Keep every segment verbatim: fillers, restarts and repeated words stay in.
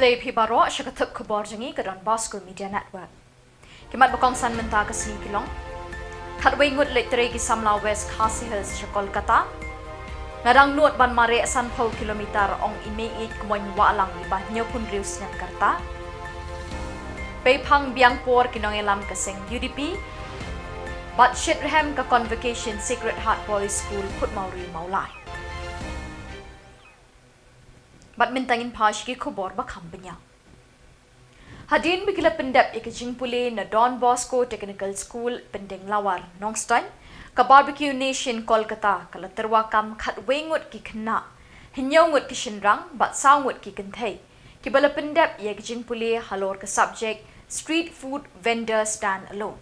Te phi baroh sha ka thep khubor jong ngi ka Don Bosco Media Network. Ki mat ba kongsan mynta ka sngi ki long: khatwei ngut leit trei ki samla West Khasi Hills sha Kolkata. Nga dang nud ban mareh sanphew kilometer, ong i Meiieid Kmoin Wahlang iba hynñiewphew hynriew snem ka rta. Pei phang biang por ki nongïalam ka seng U D P. Bad shit rhem ka Convocation Sacred Heart Boys School, Phutmawri, Mawlai. Bad mynta ngin phai sha ki khubor ba kham bniah. Hadien ba ki la pyndep ïa ka jingpule na Don Bosco Technical School, Pyndenglawar, Nongstoiñ, ka Barbecue Nation Kolkata ka la tyrwa kam khatwei ngut ki khynnah, hynñiew ngut ki shynrang bad saw ngut ki kynthei, kiba la pyndep ïa ka jingpule halor ka subject Street Food Vendor Stand Alone.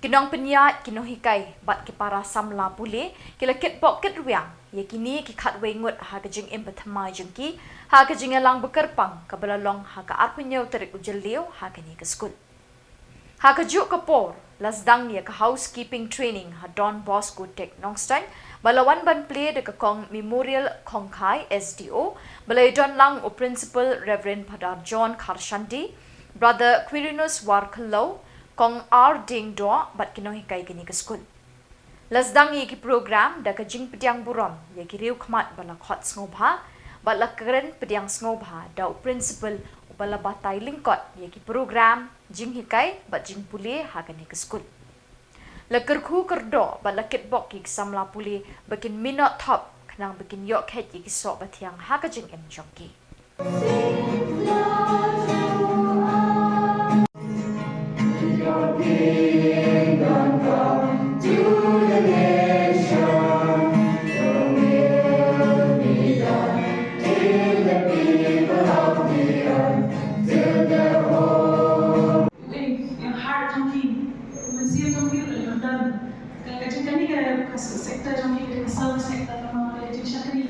Ki nongpynïaid, ki nonghikai bad ki para samla pule ki la kitbok kitrwiang ïa kine ki khatwei ngut ha ka jingim bathymmai jong ki ha ka jingïalang ba kyrpang kaba la long ha ka arphew hynñiew tarik u Jylliew ha kane ka skul. Ha kajuh ka por la sdang ïa ka housekeeping training ha Don Bosco Tech Nongstoiñ, ba la wan ban plie da ka Kong Memorial Khongkhai, S D O, ba la ïadon lang u Principal Reverend Father John Kharshandi, Brother Quirinus Warkhallow, Kong R Diengdoh bad ki nonghikai kane ka skul. La sdang ïa ki program da ka jingpdiang burom ïa ki riew khmat ba la khot sngewbha bad la kren pdiang sngewbha da u principal uba la batai lyngkot ïa ki program jinghikai bad jingpule ha kane ka skul. La kyrkhu kyrdoh bad la kitbok ïa ki samla pule ba kin minot thop khnang ba kin ïoh kheit ïa ki soh ba thiang ha ka jingim jong ki. Ka jingkani ka, ka sector jong ngi ka dei ka service sector, ka dei ka jingshakri.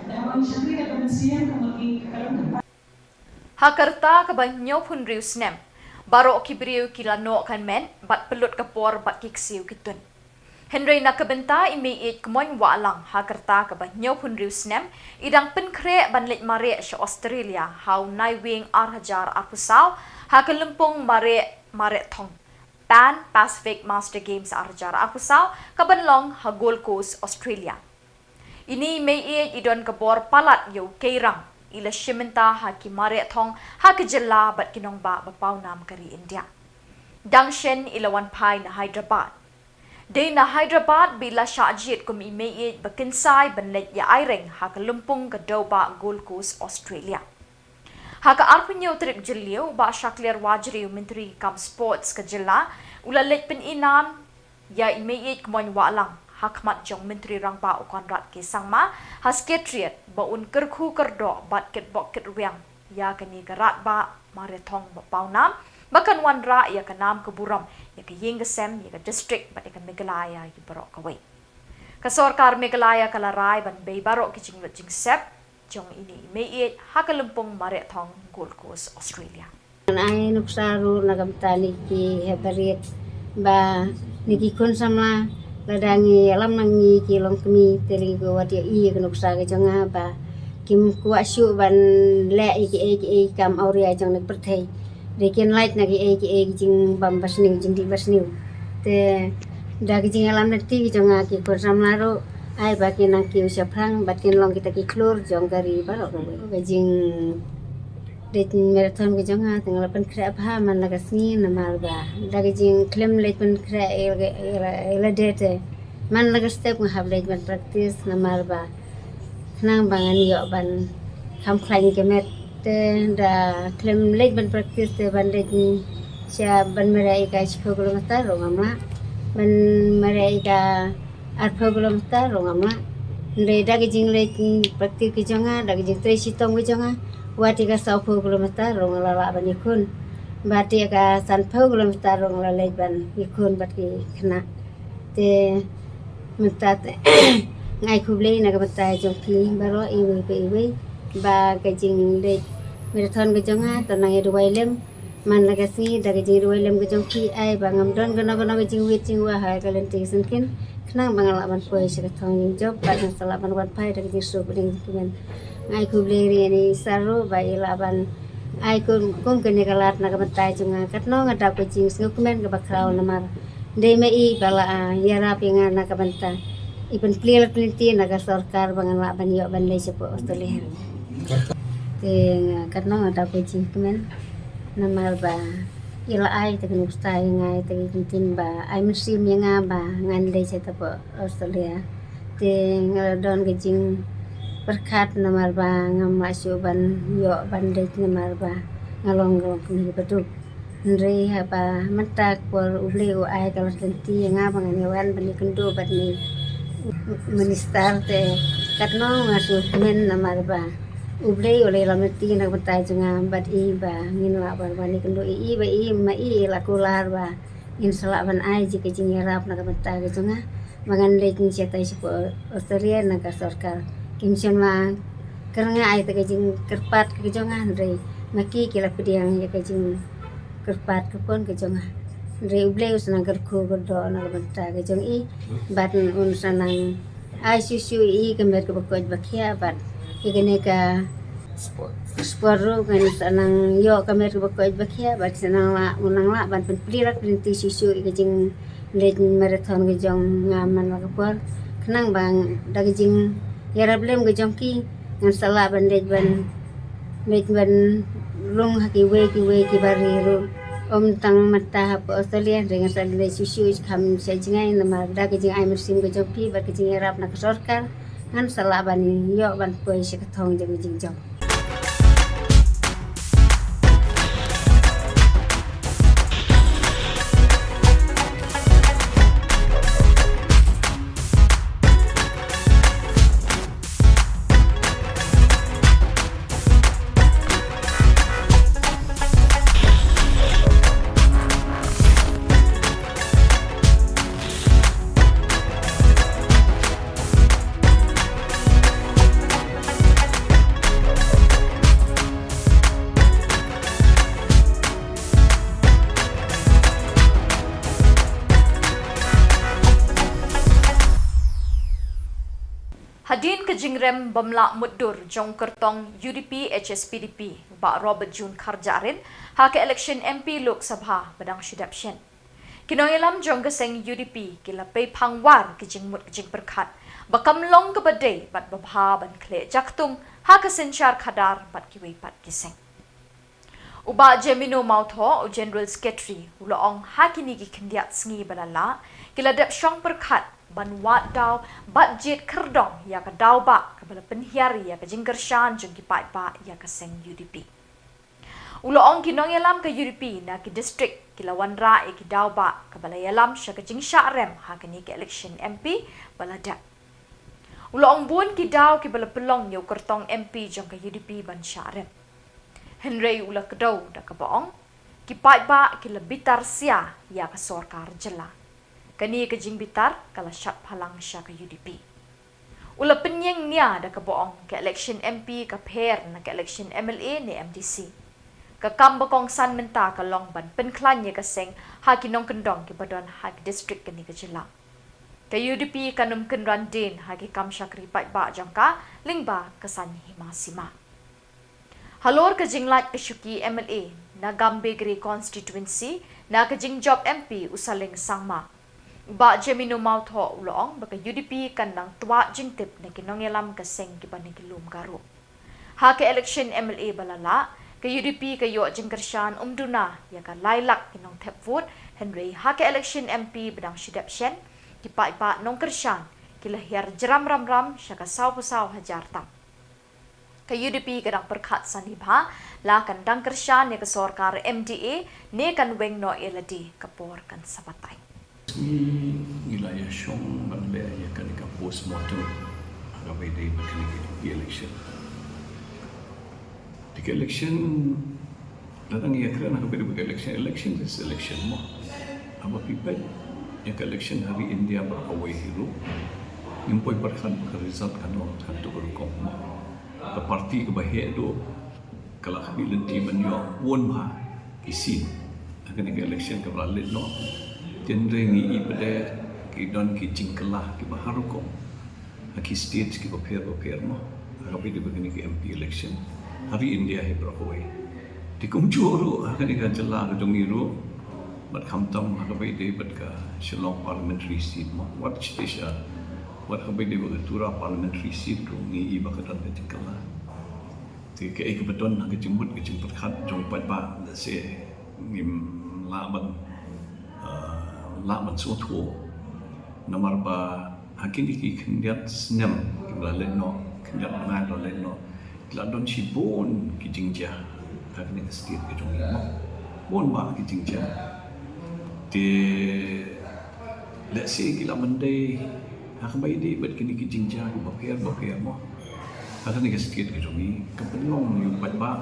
Da haba ngi shakri da ka mynsiem ka mut ngi ka long ka. Ha ka rta kaba hynñiewphew hynriew snem, baroh ki briew ki la noh ka met bad pynlut ka por bad ki ksiew ki tun. Hynrei na ka bynta i Meiieid Kmoin Wahlang, ha ka rta kaba hynñiewphew hynriew snem i dang pynkhreh ban leit mareh sha Australia ha u Naiwieng ar hajar arphew saw ha ka lympung mareh mareh thong Pan Pacific Master Games ar hajar arphew saw, kaban long ha Gold Coast, Australia. Ine i Meiieid i don ka bor palat ïa u Keirang, i la shim bynta ha ki mareh thong ha ka jylla bad ki nongbah ba pawnam ka ri India. Dang shen i la wan phai na Hyderabad. Dei na Hyderabad ba i la shah jied kum i Meiieid ba kynsai ban leit ïa aireng ha ka lympung ka dewbah Gold Coast, Australia. Ha ka arphew hynñiew tarik Jylliew, Bah Shakliar Warjri, u Myntri kam Sports ka jylla, u la leit pyni nam ïa i Meiieid Kmoin Wahlang ha khmat jong Myntri Rangbah u Conrad K Sangma ha Secretariat, ba un kyrkhu kyrdoh bad kitbok kitrwiang ïa kane ka radbah mareh thong ba pawnam, ba kan wanrah ïa ka nam ka burom ïa ka ïing ka sem, ïa ka district bad ïa ka Meghalaya ïa baroh kawei. Ka sorkar Meghalaya ka la rai ban bei baroh ki jinglut jingsep jong ine i Meiieid ha ka lympung mareh thong Gold Coast, Australia. Ngan ai nuksa ruh na ka bynta ne ki heh barit bad ne ki khun samla, lada ngi ïalam na ngi ki longkmie, te lei ko wat ïohi ïa ka nuksa ka jong nga ba kim kwah shuh ban leh ïa kiei kiei ki kam awria jong ne ka pyrthei. Dei kin lait na kiei kiei ki jingbam basniew, jingdih basniew. Te da ki jingïalam lynti ki jong nga, ki khun samla ruh ai ba kin nang kiew shaphrang bad kin long kita ki khlur jong ka ri baroh kawei. Ka jingdei marathon ka jong nga te nga la pynkhreh bha man la ka sngi, namar ba da ka jingkhlem leit pynkhreh ïa la, ïa la, ïa lade te man la ka step nga hap leit ban practice, namar ba khnang ba ngan ïoh ban kham khlaiñ ka met. Te da khlem leit ban practice te ban leit sha ban mareh ïa ka shiphew kilometer ruh ngam lah, ban mareh ïa ka arphew kilometer ruh ngam lah. Hynrei da ka jingleit practice ka jong nga, da ka jingtrei shitom ka jong nga, wat ïa ka sawphew kilometer ruh nga la lah ban ïakhun, bad ïa ka sanphew kilometer ruh nga la leit ban ïakhun bad ki khynnah. Te mynta te nga ai khublei na ka bynta jong phi baroh iwei pa iwei ba ka jingleit marathon ka jong nga te nang ïa duwai lem man la ka sngi. Da ka jingduwai lem ka jong phi ai ba ngam don kano kano ka jingwit jingwa ha ka lynti ka syngkien, khnang ba nga lah ban poi sha ka thong ïing jop bad nga sa lah ban wan phai da ka jingsuk bad ka jingkmen. Nga ai khublei ïa ine i sar ruh ba i lah ban Ai kum, kum kane ka lad na ka bynta jong nga, katno nga dap ka jingsngewkmen kaba khraw namar dei ma i ba la, ah, ïarap ïa nga na ka bynta. I pynplie lynti na ka sorkar ba ngan lah ban ïoh ban leit shapoh Australia. Te nga katno nga dap ka jingkmen namar ba i la ai te ka nuksa ïa nga, te ka jingtip ba ai mynsiem ïa nga ba ngan leit shapoh Australia. Te nga la don ka jingpyrkhat namar ba ngam lah shuh ban ïoh ban leit namar ba nga long, nga long kmie ba duk. Hynrei haba mynta ka por U Blei u ai ka lynti ïa nga ba ngan ïa wan ban ïakynduh bad i minister, te katno nga sngewkmen namar ba U Blei u la ïalam lynti na ka bynta jong nga bad i ba ngin lah ban wan ïakynduh ïa i, ba i ma i i la kular ba ngin sa lah ban ai ïa ka jingïarap na ka bynta ka jong nga ba ngan leit shatai shapoh Australia na ka sorkar. Kim shym la kyrngah ïa ka jingkyrpad ka jong nga, hynrei ma ki ki la pdiang ïa ka jingkyrpad ka pun ka jong nga. Hynrei U Blei u sa nang kyrkhu kyrdoh na ka bynta ka jong i bad un sa nang ai shuh shuh ïa i ka met kaba koit ba khiah bad ïa kane ka sport ruh kan sa nang ïoh ka met kaba koit ba khiah bad sa nang lah, u nang lah ban pynplie lynti shuh shuh ïa ka jingleit marathon ka jong nga man la ka por. Khnang ba da ka jingïarap lem ka jong ki ngan sa lah ban leit ban, leit ban rung ha kiwei kiwei ki bari ruh. Ym tang mynta hapoh Australia, hynrei ngan sa leit shuh shuh kham sha jngai namar da ka jingai mynsiem ka jong phi bad ka jingïarap na ka sorkar ngan sa lah ban ïoh ban poi sha ka thong jong ka jingjop. Hadien ka jingrem bym lah mutdur jong u kyrtong U D P H S P D P, Bah Robert June Kharjahrin, ha ka election M P Lok Sabha ba dang shu dep shen, ki nongïalam jong ka seng U D P ki la peiphang war ka jingmut ka jingpyrkhat ba kam long kaba dei bad ba bha ban khleh jaktung ha ka synshar khadar bad kiwei pat ki seng. U Bah Jemino Mawthoh, u General Secretary, u la ong ha kine ki khyndiat sngi ba la lah, ki la dep shong pyrkhat ban wad daw bad jied khyrdong ïa ka daw bah kaba la pynhiar ïa ka jingkyrshan jong ki paidbah ïa ka seng U D P. U la ong ki nongïalam ka U D P na ki district ki la wanrah ïa ki daw bah kaba la ïalam sha ka jingshah rem ha kane ka election M P ba la dep. U la ong bun ki daw kiba la pynlong ïa u kyrtong M P jong ka U D P ban shah rem. Hynrei u la kdew da kaba ong ki paidbah ki la bitar sia ïa ka sorkar jylla. Kane ka jingbitar ka la shat phalang sha ka U D P. U la pynïeng nia da kaba ong ka election M P ka pher na ka election M L A ne M D C. Ka kam ba kongsan mynta ka long ban pynkhlaiñ ïa ka seng ha ki nongkyndong kiba don ha ki district kane ka jylla. Ka U D P kan ym kynran dien ha ki kam shakri paidbah jong ka lyngba ka saiñ hima sima. Halor ka jinglait ka shuki M L A na Gambegre constituency na ka jingjop M P u Saleng Sangma, u Bah Jemino Mawthoh u la ong ba ka U D P kan nang twad jingtip na ki nongïalam ka seng kiba na ki lum Garo. Ha ka election M L A ba la lah, ka U D P ka ïoh jingkyrshan ym duna ïa ka lai lak ki nongthep vote, hynrei ha ka election M P ba dang shu dep shen, ki paidbah nongkyrshan ki la hiar jram ram ram sha ka sawphew saw hajar tam. Ka U D P ka dang pyrkhat sani bha la kan dang kyrshan ïa ka sorkar M D A ne kan weng noh ïa lade ka por kan sa batai. Ngi, ngi la ïa shong ban leh ïa kane ka postmortem ha kaba ïadei bad kane ka election. Te ka election lada ngi ïa kren ha kaba ïadei bad ka election, election is election mo. Haba phi peit ïa ka election ha ri India baroh kawei hi ruh, ngim poi pyrkhat ba ka result kan long katto ka rukom mo. Ka party kaba heh duh ka la khmih lynti ban ïoh bun bha ki seat ha kane ka election kaba la leit noh. Hynrei ngi i pat de ki don ki jingkylla kiba har rukom ha ki state kiba pher ba pher mo, ha kaba ïadei bad kane ka M P election ha ri India hi baroh kawei. Te kumjuh ruh ha kane ka jylla ka jong ngi ruh, bad khamtam ha kaba ïadei bad ka Shillong parliamentary seat mo, wat shisha, wat kaba ïadei bad ka Tura parliamentary seat ruh ngi i ba ka don ka jingkylla. Te kaei kaba don ha ka jingmut ka jingpyrkhat jong paidbah, lehse ngim lah ban, ah, lah ban sngewthuh. Namar ba ha kine ki khyndiat snem kiba la leit noh, khyndiat bnai ba la leit noh, la don shibun ki jingjia ha kane ka state ka jong ngi mo. Bun bah ki jingjia. Te lehse ki la mandai ha kaba ïadei bad kine ki jingjia kiba pher ba pher mo ha kane ka state ka jong ngi, ka pynlong ïa u paidbah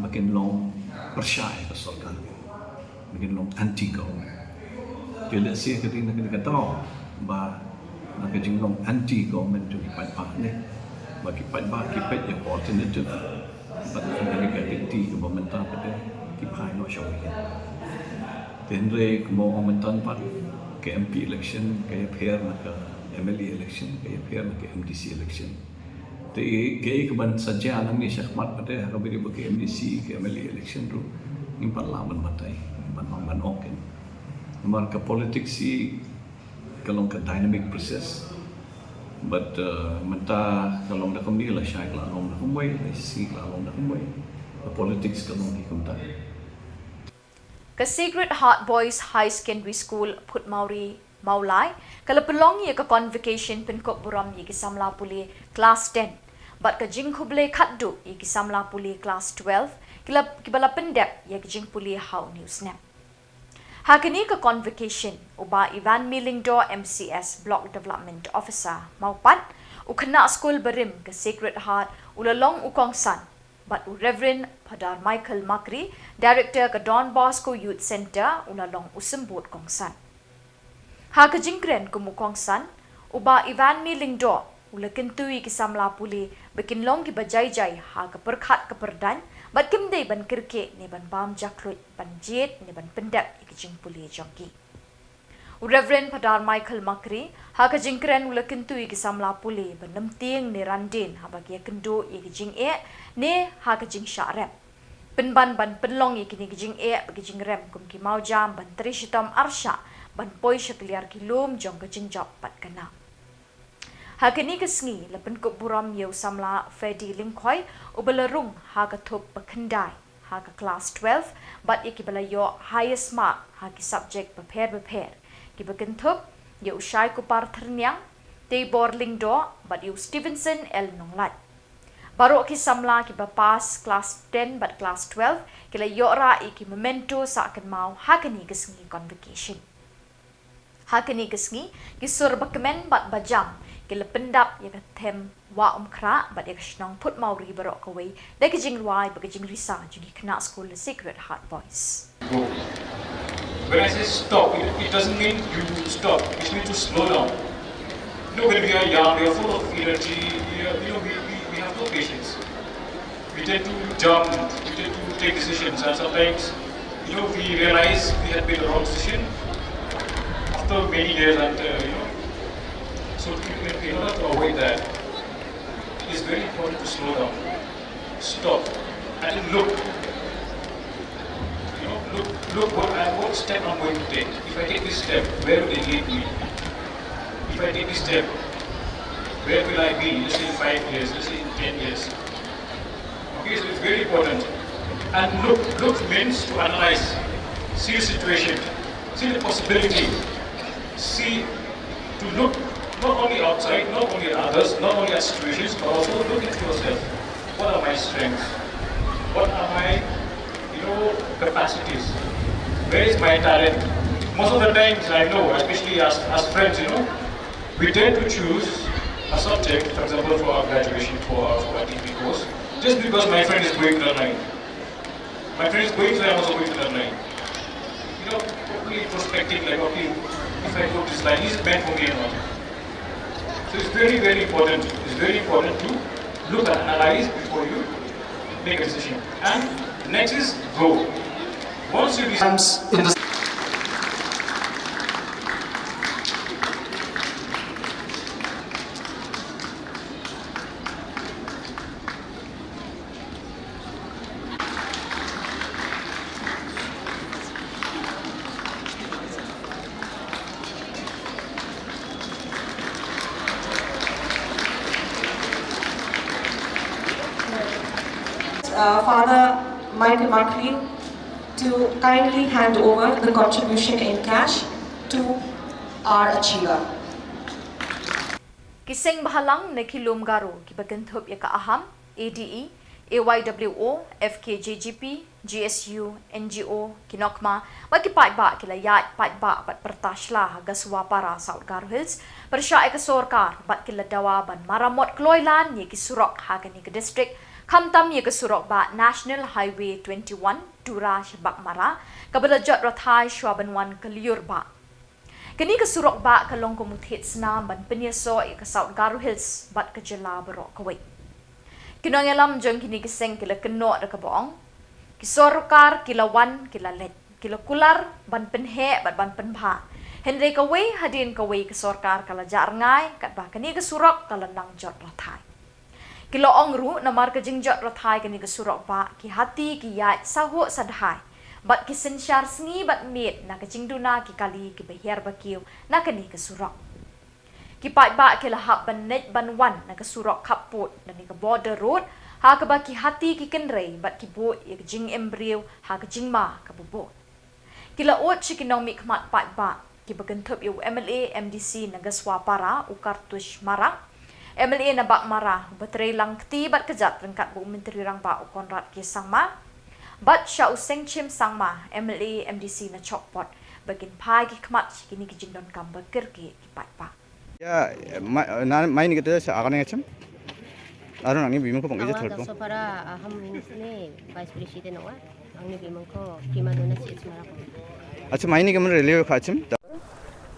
ba kin long pyrshah ïa ka sorkar, ba kin long anti government. Te lehse ka dei na kane ka daw ba na ka jinglong anti government jong ki paidbah ne, ba ki paidbah ki peit ïa ka alternative. Bad na kane ka lynti kaba mynta pat ki phai noh sha wei. Te hynrei kumba ong mynta pat, ka M P election ka ïapher na ka M L A election, ka ïapher na ka M D C election. Te kaei kaban sa jia nangne shakhmat pat ha kaba ïadei bad ka M D C, ka M L A election ruh ngim pat lah ban batai, ban ong, ban ong ken. Namar ka politics hi ka long ka dynamic process. Bad, uh, mynta ka long da kumne, lashai ka la long da kumwei, lashisngi ka la long da kumwei. Ka politics ka long hi kumta. Ka Sacred Heart Boys High Secondary School, Phutmawri, Mawlai, ka la pynlong ïa ka convocation pynkup burom ïa ki samla pule klas ten bad ka jingkhublei khatduh ïa ki samla pule klas twelve, ki la, kiba la pyndep ïa ka jingpule ha une u snem. Ha kane ka convocation, u Bah Ivanmi Lyngdoh, M C S, Block Development Officer, Mawpat, u khynnah skul barim ka Sacred Heart u la long u kongsan, bad u Reverend Phadar Michael Makri, Director ka Don Bosco Youth Centre, u la long u symbud kongsan. Ha ka jingkren kum u kongsan, u Bah Ivanmi Lyngdoh u la kyntu ïa ki samla pule ba kin long kiba jai jai ha ka pyrkhat ka pyrdaiñ, bad kim dei ban kyrkieh ne ban bam jakluid ban jied ne ban pyndep ïa ka jingpule jong ki. U Reverend Phadar Michael Makri ha ka jingkren u la kyntu ïa ki samla pule ban ym tieng ne randien haba ki ïakynduh ïa ka jingeh ne ha ka jingshah rep. Pynban ban pynlong ïa kine ki jingeh bad ki jingrem kum ki mawjam ban trei shitom arshah ban poi sha kliar ki lum jong ka jingjop bad ka nam. Ha kane ka sngi la pynkup burom ïa u samla Freddy Lyngkhoi uba la rung ha ka thup ba khyndai ha ka klas twelve bad ïa kiba la ïoh highest mark ha ki subject bapher bapher, kiba kynthup ïa u Shaikupar Thyrniang, Teibor Lyngdoh bad ïa u Stevenson L Nonglait. Baroh ki samla kiba pass klas ten bad klas twelve ki la ïoh rah ïa ki memento sah kynmaw ha kane ka sngi convocation. Ha kane ka sngi, ki sur bakmen bad bajam ki la pyndap ïa ka them Wah Umkhrah bad ïa ka shnong Phutmawri baroh kawei da ka jingrwai bad ka jingrisa jong ki khynnah skul Sacred Heart Boys. Go. When I say stop, it, it doesn't mean you stop. It means to slow down. You know, when we are young, we are full of energy. We are, you know, we, we, we have no patience. We tend to jump. We tend to take decisions, and sometimes, you know, we realize we had made a wrong decision after many years, and, uh, you know, so in, in order to avoid that, it's very important to slow down. Stop and look. You know, look, look what I, what step I'm going to take. If I take this step, where will it lead me? If I take this step, where will I be? Let's say in five years, let's say in ten years. Okay, so it's very important. And look, look means to analyze, see the situation, see the possibility, see to look not only outside, not only at others, not only at situations, but also look at yourself. What are my strengths? What are my, you know, capacities? Where is my talent? Most of the times, I know, especially as, as friends, you know, we tend to choose a subject, for example, for our graduation, for our, for our degree course, just because my friend is going to that line. My friend is going, so I'm also going to that line. You know, totally introspective, like, okay, if I go this line, is it meant for me or not? So it's very, very important. It's very important to look and analyze before you make a decision. And next is go. Once you decide in the Uh, Father Michael Makri to kindly hand over the contribution in cash to our achiever. Ki seng bhalang ne ki lum Garo kiba kynthup ïa ka AHAM, ADE, AYWO, FKJGP, GSU, NGO, ki NOCMA bad ki paidbah ki la ïaid paidbah bad pyrta shla ha Gasuapara, South Garo Hills, pyrshah ïa ka sorkar bad ki la dawa ban maramot kloi lan ïa ki surok ha kane ka district, khamtam ïa ka surok bah National Highway twenty-one, Tura sha Baghmara, kaba la jot rathai shuwa ban wan ka lyiur bah. Kane ka surok bah ka long kum u thied snam ban pynïasoh ïa ka South Garo Hills bad ka jylla baroh kawei. Ki nongïalam jong kine ki seng ki la kynnoh da kaba ong, ki sorkar ki la wan, ki la leit, ki la kular ban pynheh bad ban pynbha. Hynrei kawei hadien kawei ka sorkar ka la jah rngai, katba kane ka surok ka la nang jot rathai. Ki la ong ruh namar ka jingjot rathai kane ka surok bah, ki hati ki ïaid sahuh sadhai bad ki synshar sngi bad miet na ka jingduna ki kali kiba hiar ba kiew na kane ka surok. Ki paidbah ki la hap ban leit ban wan na ka surok khappud lane ka border road, ha kaba ki hati ki kynrei bad ki buh ïa ka jingim briew ha ka jingma kaba bud. Ki la ud sha ki nongmihkhmat paidbah kiba kynthup ïa u MLA MDC na Gasuapara, u Kartush Marak, MLA na Baghmara, u Batreilang Kti bad kjat ryngkat bad u Myntri Rangbah u Conrad K Sangma, bad sha u Sengchim Sangma, MLA MDC na Chopot, ba kin phai ki khmat sha kine ki jingdonkam ba kyrkieh ki paidbah. Ïa, ma-, na, maini kata sa akan ngacham. Arun angni bimang ko bang ija thalpo. Sopara, ah, ham ni Vice President wa. Angni bimang ko kima dona si semara ko. Acha maini kaman rally ka acham.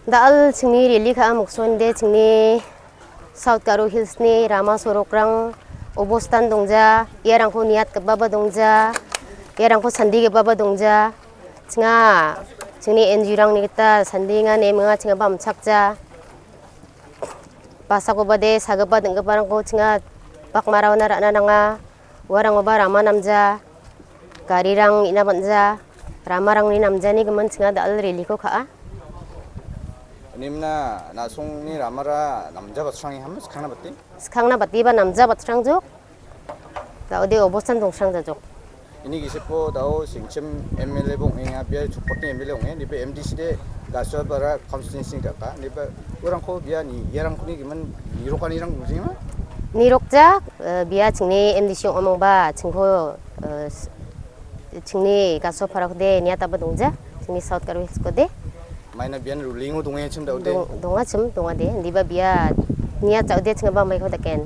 Da al chingni rally ka amuk sonde chingni South Garo Hills ni rama sorokrang obostan dongja, ïarang ko niat kaba ba dongja, ïarang ko sandi kaba ba dongja. Chinga, chingni NGO rang ni kita sandi nga ne menga chinga bam chakja. Pasa ko bade, saga ba dengga barang ko chinga bak marau na rana nanga, warang oba rama namja, kari rang ina banja, rama rang ni namja ni kemen chinga da al rally ko ka a. Nimna na song ni rama ra namja bat sang ham, sekhang na bati? Sekhang na bati ba namja bat sang juk. Da ode obostan dong sang juk. Ini ki sepo dau Singchem MLA bong inga biar support ni MLA bong ini ba MDC de Gasuapara constituency ka ka ni ba orang ko biar ni yarang kuni gimen ni rokan irang kuji ma? Ni rok ja, eh, biar chingni MDC ong among ba chingko, eh, s-, chingni Gasuapara ko de niat aba dong ja, chingni South Garo Hills ko de. Maina bian ruling u dunga chim dau de. Dong, donga chim, donga de. Ndi ba bia nia chau de chim ba mai ko da ken.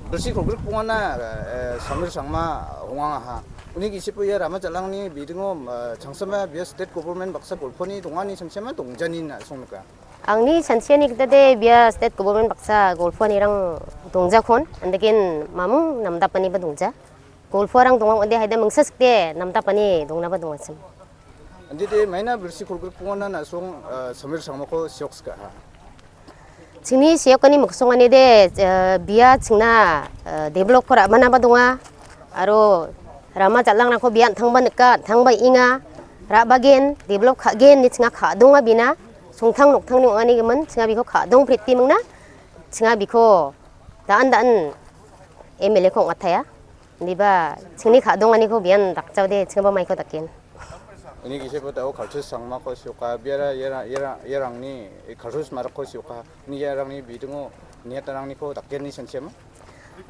Bersi ko group pungana, eh, Samir Sangma hunga ha. Uni ki sipu ya rama chalang ni bidingo, eh, changsama bia state government baksa golpo ni donga ni changsama dongjani na songka. Angni chansia ni kita de bia state government baksa golpo ni rang dongja khon. Andakin mamung namdap ani ba dongja. Golpo rang donga ande haida mengses de namdap ani dongna ba donga chim. Andi de maina bersi kurgur pungana na song, eh, Samir Sangma ko siok ska ha. Chingni siok kani maksong ani de, eh, bia chingna, eh, develop ko ra mana ba donga. Aro rama jalang rang ko bia thang ba neka, thang ba inga, ra ba gen, develop ka gen ni chinga ka donga bina. Sungthang nokthang ni ani gemen, chinga biko ka dong priti mengna. Chinga biko daan daan MLA ko ngathaya. Ni ba chingni ka dong ani ko bian dak chau de, chinga ba mai ko takin. Ini ki sepo tau Kartush Sangma ko sioka biara yara, yara, yarang ni, eh, Kartush Marak ko sioka ni yarang ni bidungo niat arang ni ko takin ni sensiama.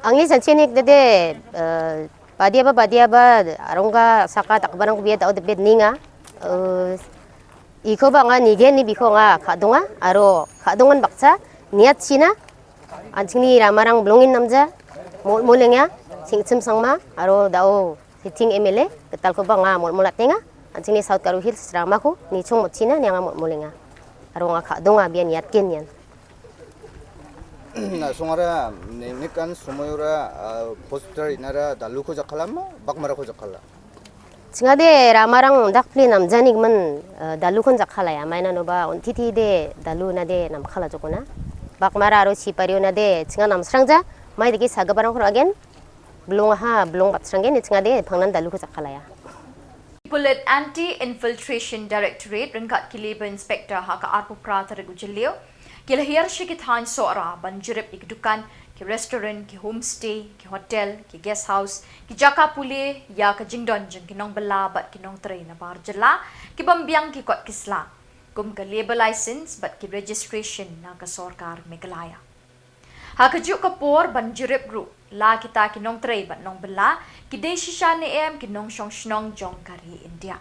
Angni sensia ni de de, eh, badia ba, badia ba, arongga saka tak barang ko bia tau de bed ninga. Eh, iko ba nga ni gen ni biko nga ka donga, aro ka dongan baksa niat sina. An chingni rama rang blongin namja, mol moleng ya, Singchem Sangma, aro dau sitting MLA, ketal ko ba nga mol molat tenga, an chingni South Garo Hills rama ko, ni chung mot sina, ni nga mol moleng ya. Aro nga ka donga bian yat kin yan. Na songara, ni, ni kan sumoyora, ah, poster inara dalu ko jakhala ma, Baghmara ko jakhala. Chinga de rama rang dak pli namjani gemen, eh, dalu kon jakhala ya, maina no ba un titi de dalu na de nam khala jokona. Baghmara aro Sipario na de chinga nam srangja, mai de ki saga barang kono again, blong ha, blong bat sranggen, chinga de phangnan dalu ko jakhala ya. Pulit Anti Infiltration Directorate ryngkat ki Labour Inspector ha ka arphew phra tarik u Jylliew ki la hiar sha ki thaiñ Sohra ban jurip ïa ki dukan ki restaurant, ki homestay, ki hotel, ki guest house, ki jaka pule ïa ka jingdon jong ki nongbylla bad ki nongtrei na bar jylla, ki bym biang ki kot ki sla, kum ka labour license bad ki registration na ka sorkar Meghalaya. Ha kajuh ka por ban jurip ruh, la kita ki nongtrei bad nongbylla ki dei shisha ne em ki nongshong shnong jong ka ri India.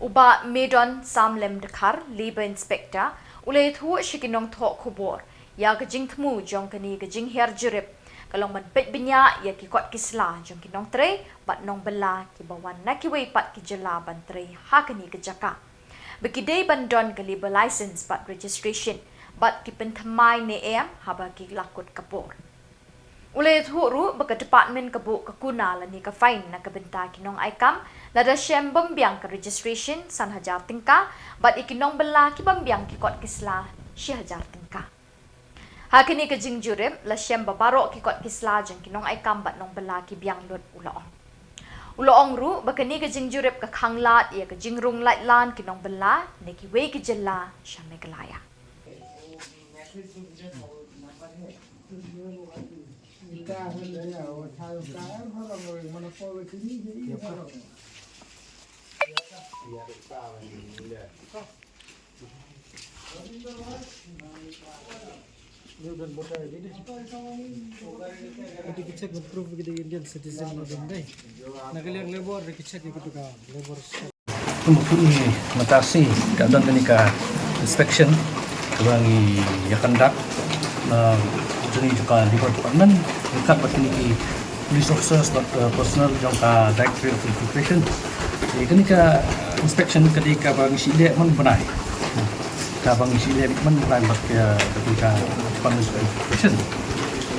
U Bah Medon Samlem Dkhar, Labour Inspector, u la ïathuh sha ki nongthoh khubor ïa ka jingthmu jong kane ka jinghiar jurip ka long ban peit bniah ïa ki kot ki sla jong ki nongtrei bad nongbylla kiba wan na kiwei pat ki jylla ban trei ha kane ka jaka, ba ki dei ban don ka labour license bad registration bad ki pynthymmai ne em haba ki la kut ka por. U la ïathuh ruh ba ka department ka buh ka kuna lane ka fine na ka bynta ki nongai kam lada shem bym biang ka registration san hajar tyngka bad ïa ki nongbylla ki bym biang ki kot ki sla shi hajar tyngka. Ha kane ka jingjurip la shem ba baroh ki kot ki sla jong ki nongai kam bad nongbylla ki biang lut, u la ong. U la ong ruh ba kane ka jingjurip ka khanglad ïa ka jingrung laitlan ki nongbylla na kiwei ki jylla sha Meghalaya. Kum ki mynta shi ka don kane ka inspection kaba ngi ïa conduct na jong ngi jong ka Labour Department, ryngkat bad kine ki police officers bad, uh, personnel jong ka Directorate of Immigration. Te kane ka inspection ka dei kaba ngi shu leh man bnai. Kaba ngi shu leh man bnai bad ka, ka dei ka Department of Immigration.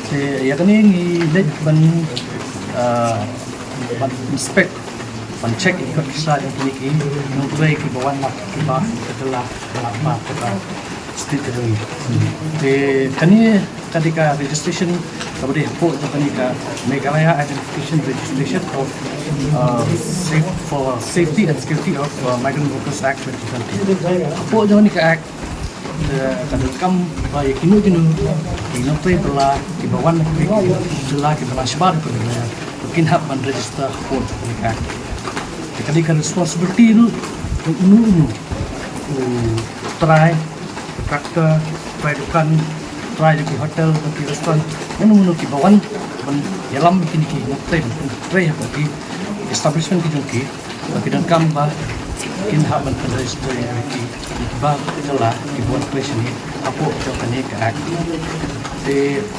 Te ïa kane ngi leit ban, uh, ban inspect, ban check ïa ki kot ki sla jong kine ki nongtrei kiba wan na kiba ka jylla ba ka state ka jong ngi. Te kane ka dei ka registration kaba dei hapoh jong kane ka Meghalaya Identification Registration of, uh, safe, for Safety and Security of, uh, Migrant Workers Act twenty twenty. Hapoh jong kane ka act, eh, ka donkam ba ïa kino kino ki nongtrei bylla kiba wan na ki jylla kiba na shabar ka jylla, ba kin hap ban register hapoh jong kane ka act. Te ka dei ka responsibility ruh jong uno uno u trai contractor, trai dukan, trai jong ki hotel, jong ki restaurant, mano mano kiba wan ban ïalam ïa kine ki nongtrei, ban trei hapoh ki establishment ki jong ki, ba ki donkam ba kin hap ban pynregister ïa ki, ïa kiba kylla kiba wan trei shane hapoh jong kane ka act. Te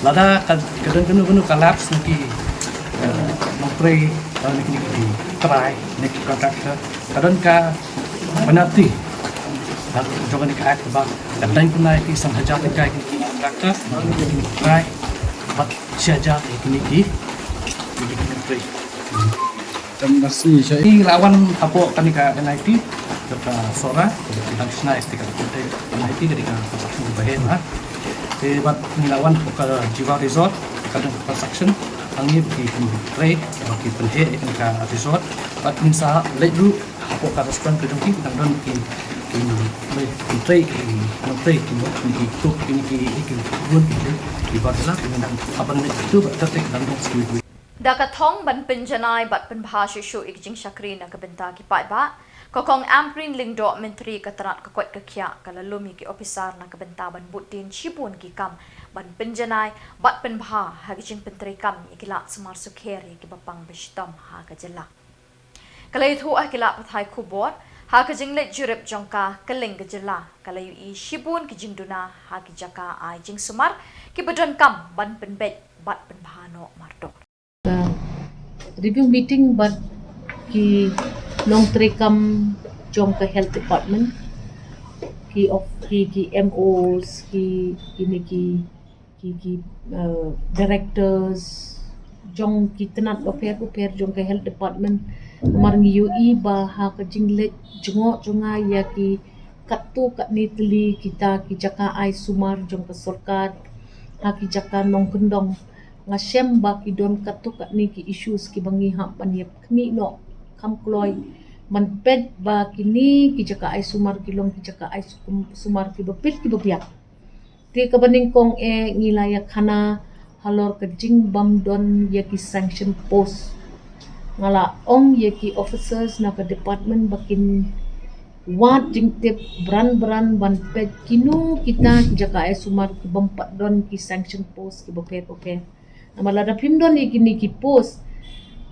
lada ka, ka don kano kano ka lapse na ki, eh, nongtrei, eh, na ki, na ki trai, na ki contractor, ka don ka penalty ha jong kane ka act ba ka dang kynai ki san hajar tyngka ïa kine ki contractor, ïa kine ki trai, bad shi hajar ïa kine ki, ïa kine ki nongtrei. Ngi la wan hapoh kane ka N I T, ka Sohra, ka dang shna ïa ka N I T, ka dei ka construction ba heh na. Te bad ngi la wan hapoh ka Jiwa Resort, ka dang construction, hangne ba ki pyntrei, ba ki pynheh ïa ka resort, bad ngin sa leit ruh hapoh ka restaurant ka jong ki, dang don ki, ki, ki trei, ki, ki trei, ki, ki cook, ki, ki, ki, ki, ki, ki, ki, ki, ki, Da ka thong ban pynjanai bad pynbha shuh shuh ïa ki jingshakri na ka bynta ki paidbah, ka Kong Ampareen Lyngdoh, Myntri ka tnat ka koit ka khiah, ka la lum ïa ki ophisar na ka bynta ban bud dien shibun ki kam ban pynjanai bad pynbha ha ki jingpyntreikam ïa ki lad sumar sukher ïa kiba pang ba shitom ha ka jylla. Ka la ïathuh ha ki lad pathai khubor ha ka jingleit jurip jong ka kylleng ka jylla, ka la ïohi shibun ki jingduna ha ki jaka ai jingsumar kiba donkam ban pynbeit bad pynbha noh mardor. Ka review meeting bad ki nongtreikam jong ka Health Department, ki of, ki, ki M Os, ki, kine ki, ki, ki, uh, directors jong ki tnat bapher bapher jong ka Health Department. Namar ngi ïohi ba ha ka jingleit jngoh jong nga ïa ki katto katne tylli kita ki jaka ai sumar jong ka sorkar ha ki jaka nongkyndong, nga shem ba ki don katto katne ki issues kiba ngi hap ban ïa khmih noh kham kloi ban peit ba kine ki jaka ai sumar ki long ki jaka ai sum-, sumar kiba pit kiba biang. Te kaba nyngkong eh ngi la ïa khana halor ka jingbym don ïa ki sanction post. Nga la ong ïa ki officers na ka department ba kin wad jingtip bran bran ban peit kino kita ki jaka ai sumar ki bym pat don ki sanction post ki bapher bapher. Namar lada phim don ïa kine ki post,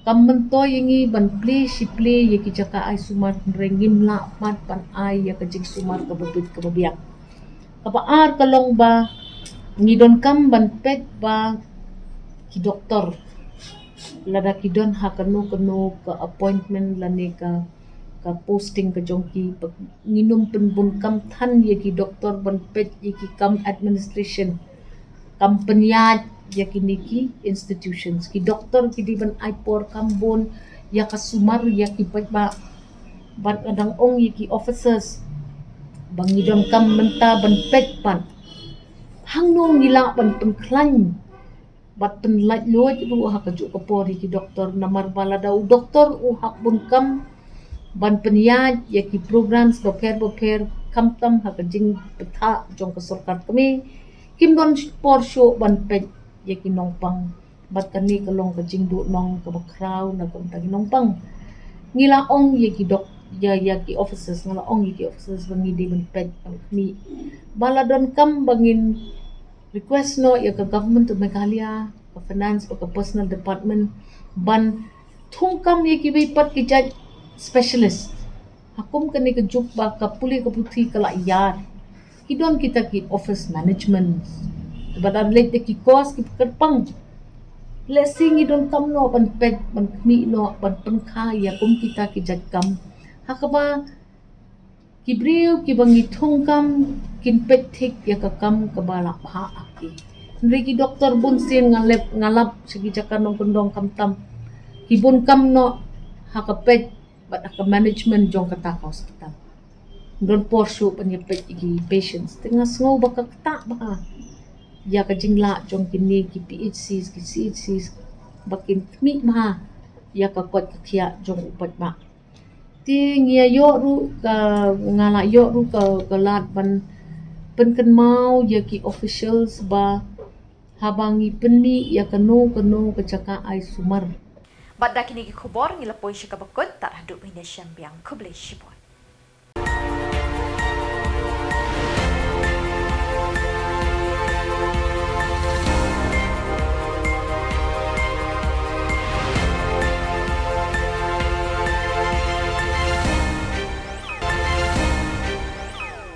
kam myntoi ïa ngi ban plie shi plie ïa ki jaka ai sumar, hynrei ngim lah pat ban ai ïa ka jingsumar kaba bit kaba biang. Kaba ar ka long ba ngi donkam ban peit ba ki doktor, lada ki don ha kano kano ka appointment lane ka, ka posting ka jong ki, ba ngin ym pynbun kam than ïa ki doktor ban peit ïa ki kam administration, kam pynïaid ïa kine ki institutions. Ki doktor ki dei ban ai por kam bun ïa ka sumar ïa ki paidbah. Bad nga dang ong ïa ki officers ba ngi donkam mynta ban peit pat hangno ngi lah ban pynkhlaiñ bad pynlait luid ruh ha kajuh ka por ïa ki doktor, namar ba lada u doktor u hap bun kam ban pynïaid ïa ki programs bapher bapher, khamtam ha ka jingbthah jong ka sorkar kmie, kim don por shuh ban peit ïa ki nongpang. Bad kane ka long ka jingduhnong kaba khraw na ka bynta ki nongpang. Ngi la ong ïa ki dok, ïa, ïa ki officers, nga la ong ïa ki officers ba ngi dei ban peit ban khmih. Ba la donkam ba ngin request noh ïa ka Government of Meghalaya, ka Finance bad ka Personnel Department, ban thungkam ïa kiwei pat ki jait specialist. Ha kum kane ka juk ba ka pule ka puthi ka la ïar, ki don kita ki office management. Bad lada leit da ki course kiba kyrpang, lehse ngi donkam noh ban peit, ban khmih noh, ban pynkha ïa kum kita ki jait kam. Ha kaba ki briew kiba ngi thungkam kin peit thik ïa ka kam kaba la bha ha ki. Hynrei ki doktor bun sien nga lap, nga lap sha ki jaka nongkyndong, khamtam ki bun kam noh ha ka peit bad ha ka management jong kata ka hospital. Don por shuh ban ïa peit ïa ki patients. Te nga sngew ba ka ktah bha ïa ka jinglah jong kine ki P H Cs, ki C H Cs, ba kin khmih bha ïa ka koit ka khiah jong u paidbah. Te ngi ïa ïoh ruh ka, nga la ïoh ruh ka, ka lad ban pynkynmaw ïa ki officials ba haba ngi pynmih ïa kano kano ka jaka ai sumar. Bad da kine ki khubor ngi la poi sha kaba kut, tad haduh ban ïashem biang, khublei shibun.